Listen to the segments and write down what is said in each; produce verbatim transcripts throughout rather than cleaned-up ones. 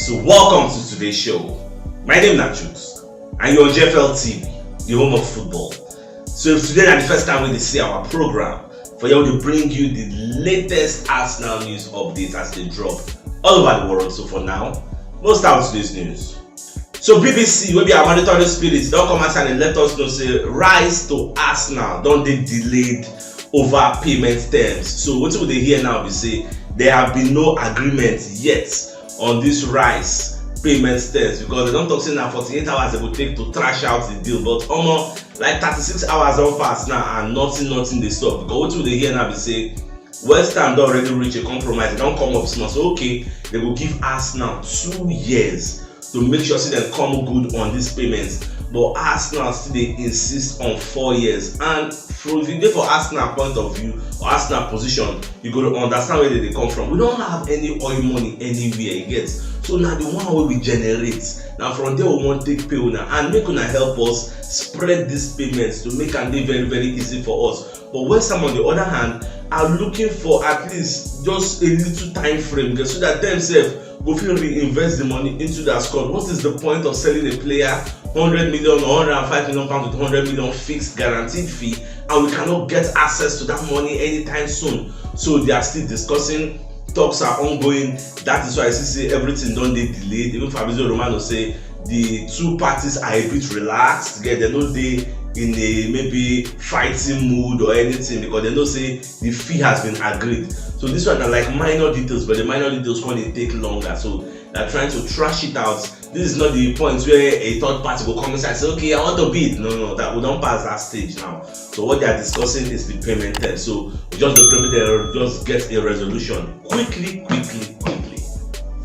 So welcome to today's show. My name na Chuks, and you're on G F L T V, the home of football. So if today na the first time we dey see our program, for here we dey bring you the latest Arsenal news updates as they drop all over the world. So for now, we'll start with today's news. So B B C, wey be our monitoring spirit, don come outside and let us know say Rice to Arsenal don dey delayed over payment terms. So wetin we dey hear now be say there have been no agreement yet on this Rice payment terms, because they don talk say na forty-eight hours they go take to trash out the deal. But omo, like thirty-six hours don pass now and nothing, nothing dey stop. Because wetin we dey hear now be say West Ham don already reach a compromise. They don come up small. So okay, they go give Arsenal two years to make sure say dem come good on this payment. But Arsenal still dey insist on four years. And from, if you dey for Arsenal point of view or Arsenal position, you go to understand where they dey come from. We don't have any oil money anywhere, you get. So now the one wey we generate, now from there we wan take pay una and make una help us spread these payments to make am dey very, very easy for us. But West Ham, on the other hand, are looking for at least just a little time frame, okay, so that themselves go fit reinvest the money into their squad. What is the point of selling a player hundred million or hundred and five million pounds with hundred million fixed guaranteed fee, and we cannot get access to that money anytime soon? So they are still discussing. Talks are ongoing. That is why I see say everything don dey delayed. Even Fabrizio Romano say the two parties are a bit relaxed. Get, they no dey in a maybe fighting mood or anything, because they know say the fee has been agreed. So this one are like minor details, but the minor details come dey take longer. So they're trying to trash it out. This is not the point where a third party go come inside and say, "Okay, I want to bid." No, no, that we don pass that stage now. So what they are discussing is the payment term. So we just dey pray make they just get a resolution quickly, quickly, quickly.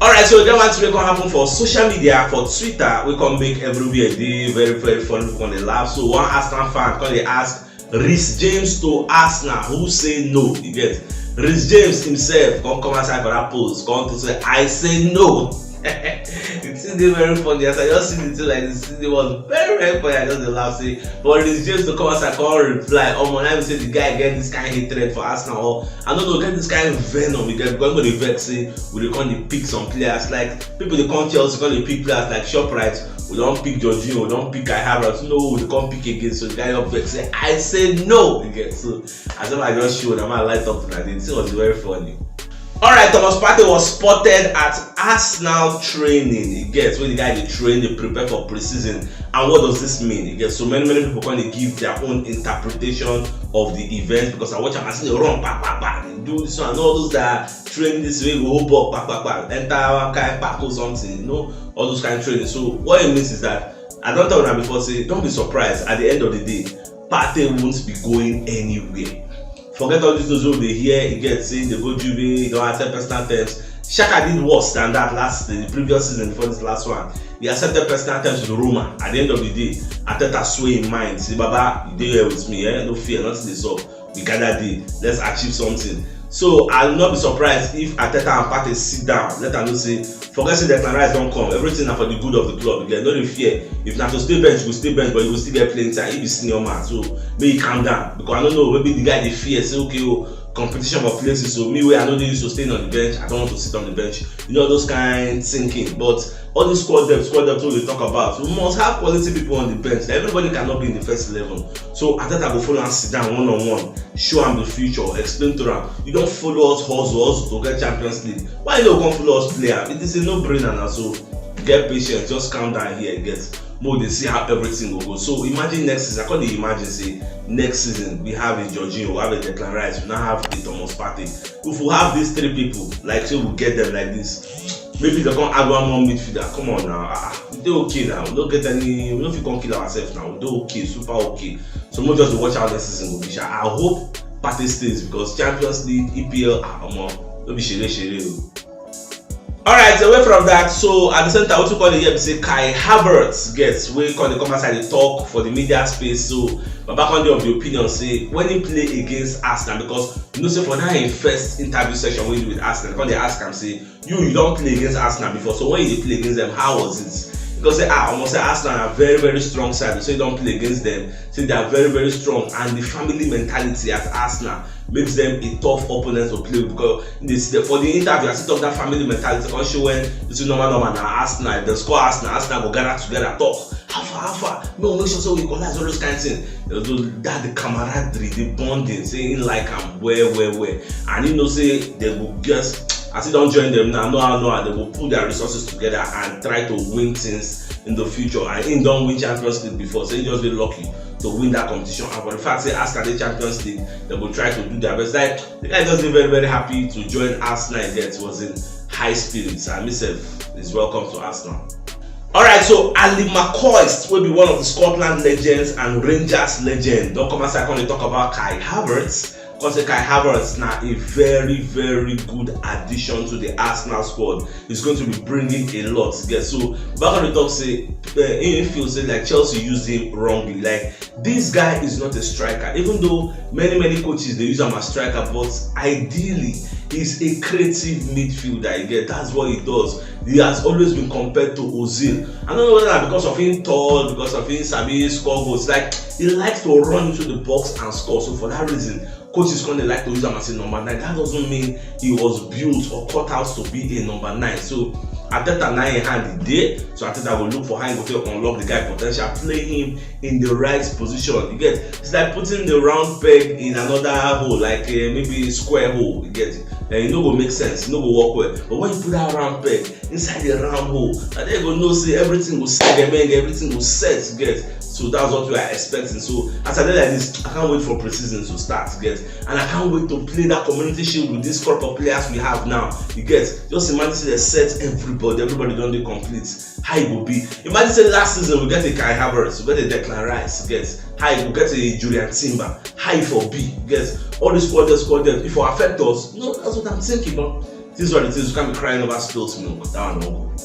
Alright, so that one thing wey come happen for social media, for Twitter, wey come make everywhere dey very, very funny, people come dey laugh. So one Arsenal fan come dey ask Reece James to Arsenal, who say no? You get, Reece James himself come come outside for that post, come to say, "I say no." The thing dey very funny. As I just see the thing like this, the thing was very, very funny. I just dey laugh say, but Reece James to come outside come reply, omo, na be say the guy get this kind hatred for Arsenal, or I don't know, get this kind venom, you get, because nobody vex say we dey come dey pick some players. Like, people dey come Chelsea, come dey pick players like Shoprite. We don pick Jorginho, we don pick Kai Havertz. No, we dey come pick again. So the guy just vex say, "I say no." You get, so as if I just show, na my light up tonight. The thing was very funny. Alright, Thomas Partey was spotted at Arsenal training. You get, when the guy dey train, dey prepare for pre-season. And what does this mean? You get, so many, many people come dey give their own interpretation of the event, because I watch am, I see dey run, pa, pa, pa, dey do this one, all those that train this way, go hold ball, pa, pa, pa, enter one kind pack or something, you know, all those kind of training. So what it means is that, I don tell una before say, don't be surprised. At the end of the day, Partey won't be going anywhere. Forget all these things wey we dey hear, you get, say they go Juve, they don accept personal terms. Xhaka did worse than that last, the previous season before this last one. He accepted personal terms with Roma. At the end of the day, Arteta sway him mind. Say, "Baba, you dey here with me, eh? No fear, nothing dey sup. We gather dey. Let's achieve something." So I will not be surprised if Arteta and Partey sit down, let am know say, forget say Declan Rice don come. Everything na for the good of the club. You get, no dey fear. If na to stay bench, you go stay bench, but you go still get playing time. He be senior man, so make he calm down. Because I don't know, maybe the guy dey fear say, "Okay, oh, competition for places, so me wey I no dey used to staying on the bench, I don't want to sit on the bench." You know, those kind thinking. But all this squad depth, squad depth wey we dey talk about, we must have quality people on the bench. Everybody cannot be in the first eleven. So Arteta go follow am sit down one on one, show am the future, explain to am. You don follow us hustle, hustle to get Champions League. Why you no come follow us play am? It is a no-brainer now. So get patience, just calm down here, get, make we dey see how everything go go. So imagine next season. I come dey imagine say next season we have a Jorginho, we have a Declan Rice, we now have a Thomas Partey. If we have these three people, like, say we get them like this, maybe they come add one more midfielder. Come on now, ah, ah, we dey okay now. We no get any, we no fit come kill ourselves now. We dey okay, super okay. So make we just dey watch how the season go be sha. I hope Partey stays, because Champions League, E P L, ah, omo, no be shere shere o. Alright, away from that, so at the same time, wetin we come dey hear be say Kai Havertz, get, wey come dey come outside dey talk for the media space. So Baba come dey of the opinion say when he play against Arsenal, because you know say for that him first interview session wey he do with Arsenal, come dey ask am say, "You, you don play against Arsenal before, so when you dey play against them, how was it?" Because say, ah, almost say Arsenal are very, very strong side. So you don't play against them. Say they are very, very strong, and the family mentality at Arsenal makes them a tough opponent to play with, because they see for the interview, I still talk that family mentality. Also, when you see normal, normal, now Arsenal, if they score Arsenal, Arsenal go gather together, talk. How far, how far? No, make sure so we equalize all those kind of things. Although that the camaraderie, the bonding, say he like am well, well, well. And you know, say they go just, as he don't join them now, no, no, they go put their resources together and try to win things in the future. And he don't win Champions League before, so he just be lucky to win that competition. And for the fact say Arsenal dey Champions League, they go try to do their best. Like, the guy just dey very, very happy to join Arsenal. That was in high spirits. And myself is welcome to Arsenal. All right, so Ali McCoist will be one of the Scotland legends and Rangers legend. Don't come outside come dey talk about Kai Havertz. Because Kai Havertz now a very, very good addition to the Arsenal squad. He's going to be bringing a lot. Yes, so back on the talk say uh, he feels say like Chelsea used him wrongly. Like, this guy is not a striker, even though many, many coaches they use him as striker, but ideally he's a creative midfielder. You get, that's what he does. He has always been compared to Ozil. I don't know whether na because of him tall, because of him sabi score goals. Like, he likes to run into the box and score. So for that reason, coaches come dey like to use him as a number nine. That doesn't mean he was built or cut out to be a number nine. So Arteta na him hand e dey. So Arteta go look for how he go take unlock the guy potential, play him in the right position. You get, it's like putting the round peg in another hole, like uh, maybe square hole. You get, and it no go make sense, it no go work well. But when you put that round peg inside the round hole, and then you go know say everything go set, everything go set. You get, so that's what we are expecting. So as I dey like this, I can't wait for preseason to start. You get, and I can't wait to play that Community Shield with this crop of players we have now. You get, just imagine say they set everybody, everybody don dey complete. How e go be? Imagine say last season we get a Kai Havertz, we get a Declan Rice, get, how e go get a Jurrien Timber, how e for be? Get, all this squad depth, squad depth, if it affect us, no, that's what I'm thinking, but this is what it is. We can't be crying over spilt milk. That one no go.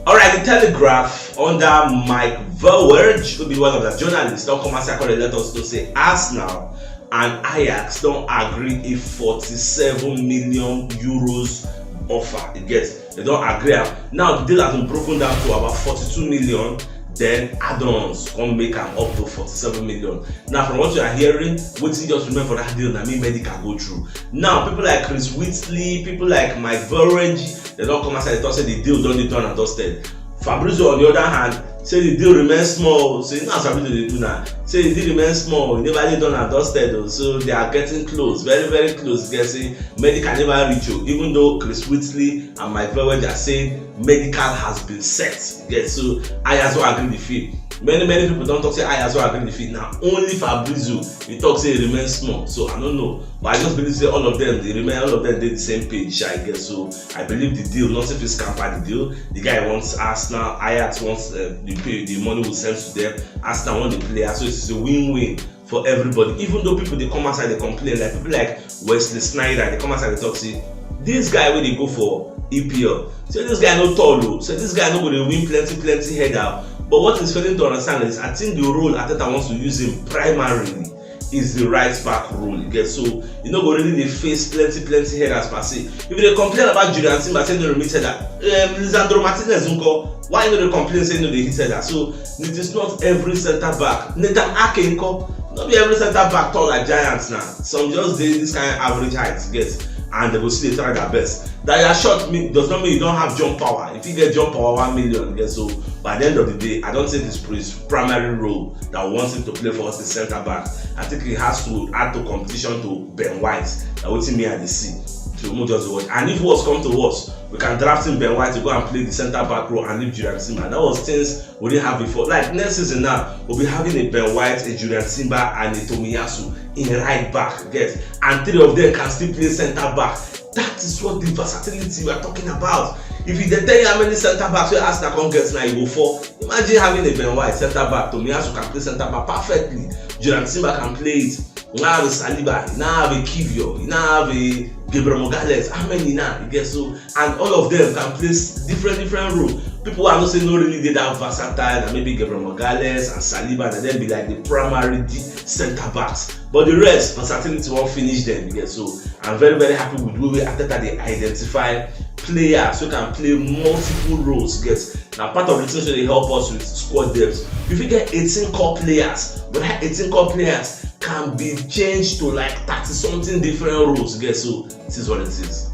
All right, the Telegraph under Mike Verwerge, who be one of the journalists, don't come outside come dey let us know say Arsenal and Ajax don agree a forty-seven million euros offer. You get, they don agree am. Now the deal has been broken down to about forty-two million. Then add-ons come make am up to forty-seven million. Now, from what you are hearing, wetin just remain for that deal na make medical go through. Now people like Chris Whitley, people like Mike Verwerge, they don come outside dey talk say the deal don dey done and dusted. Fabrizio, on the other hand, say the deal remains small. Say, you know as Fabrizio dey do now. Say the deal remains small. E never dey done and dusted o. So they are getting close, very, very close. Get, say medical never reach o. Even though Chris Whitley and Mike Verwerge are saying medical has been set. Get, so Ajax don agree the fee. Many, many people don talk say Ajax don agree the fee. Na only Fabrizio e talk say e remain small. So I don't know. But I just believe say all of them, they remain, all of them dey the same page, I guess. So I believe the deal, nothing fit scamper the deal. The guy wants Arsenal, Ajax wants uh, the pay, the money we send to them. Arsenal want the player, so it's a win-win for everybody. Even though people dey come outside dey complain, like people like Wesley Sneijder, dey come outside dey talk say this guy wey dey go for E P L, say this guy no tall o, say this guy no go dey win plenty, plenty header. But what he's failing to understand is, I think the role Arteta wants to use him primarily is the right back role. You get, so you no go really dey face plenty, plenty headers per se. If you dey complain about Jurrien Timber say no dey miss header, um, Lisandro Martinez nko, why you no dey complain say no dey hit header? So it is not every centre back. Nathan Ake nko, no be every centre back tall like giants na. Some just dey this kind of average height, get, and they go still dey try their best. That your shot mean, does not mean you don't have jump power. If you get jump power one million, get, so by the end of the day, I don't think it's his primary role that wants him to play for us the centre back. I think he has to add to competition to Ben White. That wetin me I dey see. So we just watch. And if worse come to worse, we can draft him Ben White to go and play the centre back role and leave Jurrien Timber. That was things we didn't have before. Like next season now, we'll be having a Ben White, a Jurrien Timber, and a Tomiyasu in right back. Get, and three of them can still play centre back. That is what the versatility we are talking about. If you dey tell you how many centre backs wey Arsenal come get now, you go fall. Imagine having a Ben White centre back, Tomiyasu can play centre back perfectly. Jurrien Timber can play it. You now have a Saliba, you now have a Kivior, you now have a Gabriel Magalhaes. How many now? You get, so, and all of them can play s- different, different role. People who are not saying no really dey that versatile, and maybe Gabriel Magalhaes and Saliba, and then be like the primary centre backs. But the rest, versatility won't finish them. You get, so I'm very, very happy with the way Arteta dey identify players wey can play multiple roles, get na part of the things wey dey help us with squad depth. You fit get eighteen core players, but that eighteen core players can be changed to like thirty something different roles, get so it is what it is.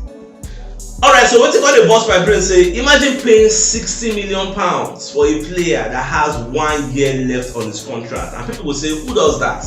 Alright, so wetin come dey burst my brain say, imagine paying sixty million pounds for a player that has one year left on his contract, and people go say, who does that?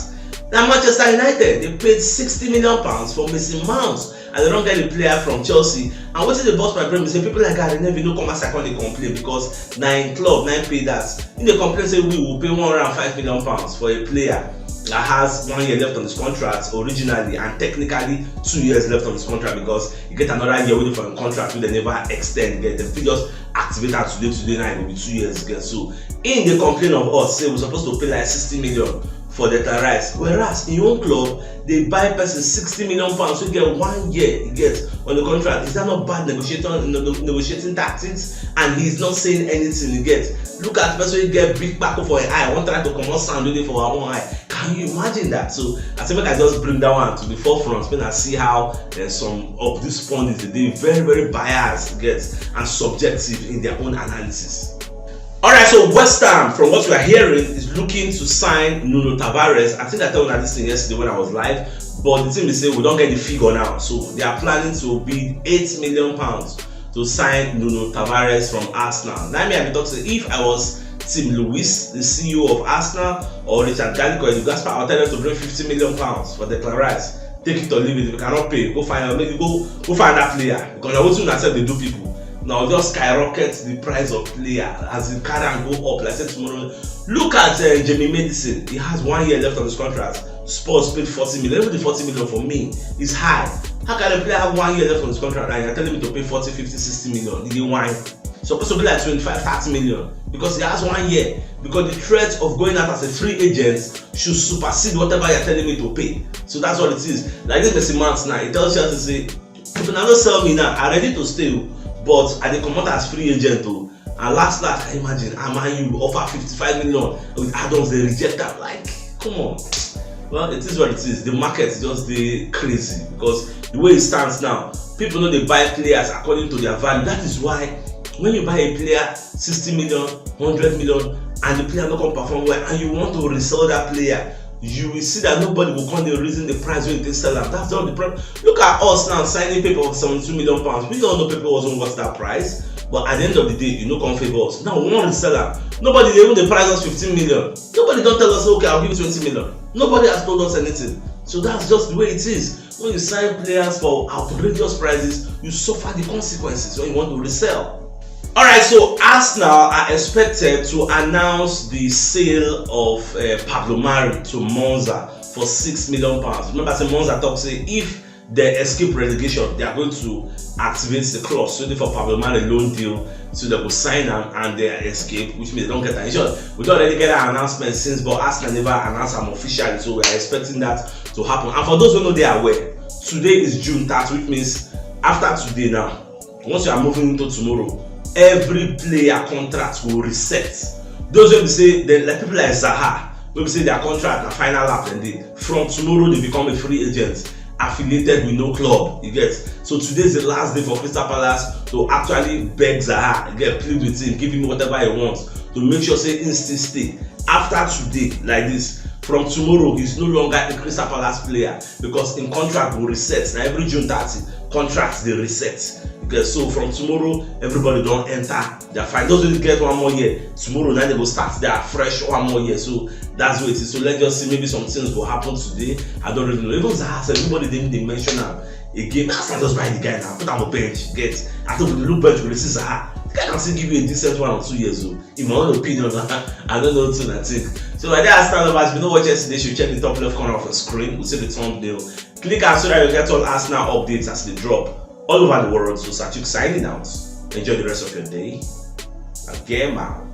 Na Manchester United, they paid sixty million pounds for Mason Mount, and they don get the player from Chelsea. And wetin dey burst my brain be say, people like Gary Neville no come outside come dey complain, because na im club na im pay that. Im dey complain say, we will pay one hundred and five million pounds for a player that has one year left on his contract originally, and technically two years left on his contract, because e get another year wey dey for im contract wey dem never extend, get dem fit just activate am today, today now e go be two years, get so im dey complain of us say we suppose to pay like sixty million for Declan Rice, whereas im own club dey buy person sixty million pounds wey get one year e get on the contract. Is that not bad negotiating, nego- negotiating tactics? And he is not saying anything e get. Look at person wey get big kpako for im eye, wan try to comot sand wey dey for our own eye. Can you imagine that? So I say make I just bring that one to the forefront, make I see how uh, some of these pundits dey very, very biased, get, and subjective in their own analysis. Alright, so West Ham, from what we are hearing, is looking to sign Nuno Tavares. I think I told you this thing yesterday when I was live, but the thing is say we don't get the figure now. So they are planning to bid eight million pounds to sign Nuno Tavares from Arsenal. Now me I be talk say if I was Tim Lewis, the C E O of Arsenal, or Richard Garlick or Edu Gaspar, I'll tell them to bring fifty million pounds for Declan Rice. Take it or leave it. If you cannot pay, go find out. Maybe go go find that player. Because now what you say they do people. Now just skyrocket the price of player as the car and go up like say tomorrow. Look at uh, Jamie Madison. He has one year left on his contract. Spurs paid forty million. Even the forty million for me is high. How can a player have one year left on his contract and you're telling me to pay forty, fifty, sixty million? Did he wine? Supposed to be like twenty-five, thirty million because he has one year. Because the threat of going out as a free agent should supersede whatever you're telling me to pay. So that's what it is. Like this Messi Mount now, he tells Chelsea say, if you not sell me now, I ready to stay, but I dey comot as free agent o. And last last, I imagine, am I you offer fifty-five million with add-ons, they reject that. Like, come on. Well, it is what it is. The market is just the crazy because the way it stands now, people know they buy players according to their value. That is why when you buy a player sixty million, hundred million, and the player not come perform well, and you want to resell that player, you will see that nobody will come dey reason the price when they sell am. That's not the problem. Look at us now signing paper of seventy-two million pounds. We don't know paper wasn't worth that price, but at the end of the day, you know, come favor us. Now we want to sell am. Nobody dey even dey price us fifteen million. Nobody don't tell us, okay, I'll give you twenty million. Nobody has told us anything. So that's just the way it is. When you sign players for outrageous prices, you suffer the consequences when you want to resell. Alright, so Arsenal are expected to announce the sale of uh, Pablo Mari to Monza for six million pounds. Remember, say Monza talk say if they escape relegation, they are going to activate the clause so for Pablo Mari loan deal, so they go sign am and they escape, which means they don't get an insurance. We don't already get an announcement since, but Arsenal never announced am officially, so we are expecting that to happen. And for those who know they are aware, today is June thirty, which means after today now, once you are moving into tomorrow, every player contract will reset. Those wey be say they, like people like Zaha, wey be say their contract na final lap dem dey, from tomorrow they become a free agent affiliated with no club, you get. So today is the last day for Crystal Palace to actually beg Zaha, you get, plead with him, give him whatever he wants to make sure say he still stay. After today, like this, from tomorrow he's no longer a Crystal Palace player because in contract will reset. Now every June thirty, contracts they reset. Okay, so from tomorrow, everybody don't enter. They're fine. Those who get one more year, tomorrow night they go start their fresh one more year. So that's what it is. So let's just see. Maybe some things will happen today. I don't really know. Even Zaha said nobody didn't even mention am again. That's not just buy the guy now. Put am on bench. Get, I think with the look bench, we see Zaha. The guy can still give you a decent one or two years old. In my own opinion, I don't know what I think. So like that, Arsenal lovers, if you know what yesterday, you should check the top left corner of the screen. We see the thumbnail. Click am so that you get all Arsenal updates as they drop all over the world. So Sachuk signing out. Enjoy the rest of your day. And game out.